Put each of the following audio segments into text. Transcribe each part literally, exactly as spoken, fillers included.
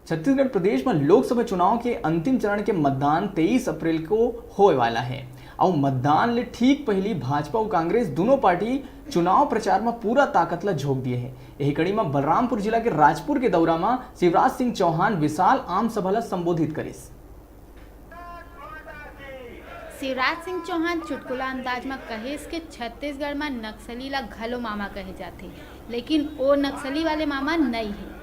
छत्तीसगढ़ प्रदेश म लोकसभा चुनाव के अंतिम चरण के मतदान तेईस अप्रैल को होए वाला हे। अउ मतदान ले ठीक पहिली भाजपा अउ कांग्रेस दूनों पार्टी चुनाव प्रचार म पूरा ताकत ल झोंक दिए हे। एही कड़ी म बलरामपुर जिला के राजपुर के दौरा म शिवराज सिंह चौहान विशाल आम सभा ल संबोधित करिस। शिवराज सिंह चौहान चुटकुला अंदाज म कहिस कि छत्तीसगढ़ म नक्सली ल घलो मामा कहे जाथे, लेकिन ओ नक्सली वाले मामा नइ हे।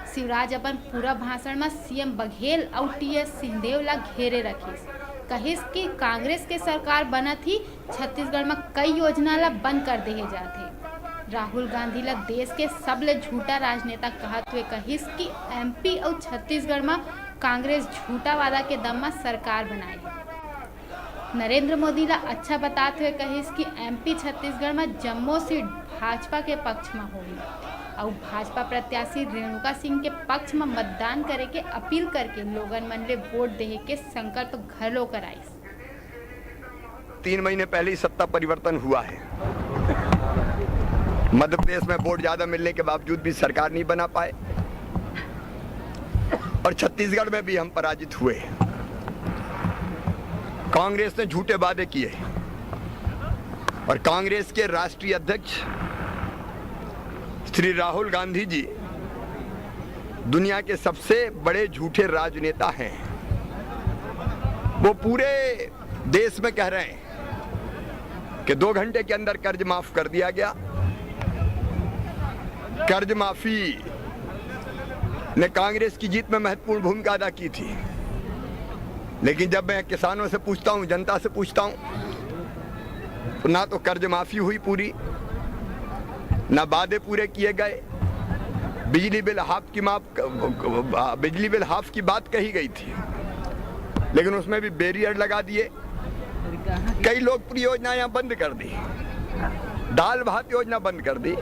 शिवराज अपन पूरा भाषण म सीएम बघेल अउ टीएस सिंहदेव ल घेरे रखिस। कहिस कि कांग्रेस के सरकार बनत ही छत्तीसगढ़ म कई योजना ल बंद कर देहे जाथे। राहुल गांधी ल देश के सबले झूठा राजनेता कहत हुए कहिस कि एमपी अउ छत्तीसगढ़ म कांग्रेस झूठा वादा के दम म सरकार बनाए हे। नरेंद्र मोदी ला अच्छा बतात हुए कहिस कि एमपी छत्तीसगढ़ म जम्मो सीट भाजपा के पक्ष म होही अउ भाजपा प्रत्याशी रेणुका सिंह के पक्ष म मतदान करे के अपील करके लोगन मन ले वोट देहे के संकल्प घलो कराइस। तीन महीने पहले ही सत्ता परिवर्तन हुआ है। मध्य प्रदेश में वोट ज्यादा मिलने के बावजूद भी सरकार नहीं बना पाए और छत्तीसगढ़ में भी हम पराजित हुए। कांग्रेस ने झूठे वादे किए और कांग्रेस के राष्ट्रीय अध्यक्ष श्री राहुल गांधी जी दुनिया के सबसे बड़े झूठे राजनेता हैं। वो पूरे देश में कह रहे हैं कि दो घंटे के अंदर कर्ज माफ कर दिया गया। कर्ज माफी ने कांग्रेस की जीत में महत्वपूर्ण भूमिका अदा की थी, लेकिन जब मैं किसानों से पूछता हूं, जनता से पूछता हूं, तो ना तो कर्ज माफी हुई पूरी, ना वादे पूरे किए गए। बिजली बिल हाफ की माफ, बिजली बिल हाफ की बात कही गई थी, लेकिन उसमें भी बैरियर लगा दिए। कई लोकप्रिय योजनाएं बंद कर दी, दाल भात योजना बंद कर दी,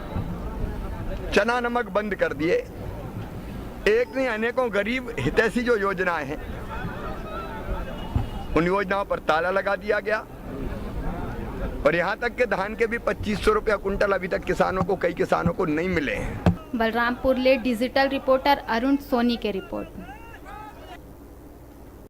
चना नमक बंद कर दिए। एक नहीं, अनेकों गरीब हितैषी जो योजनाएं हैं, उन योजनाओं पर ताला लगा दिया गया। और यहां तक कि धान के भी पच्चीस सौ रुपया कुंटल अभी तक किसानों को, कई किसानों को नहीं मिले हैं। बलरामपुर ले डिजिटल रिपोर्टर अरुण सोनी के रिपोर्ट।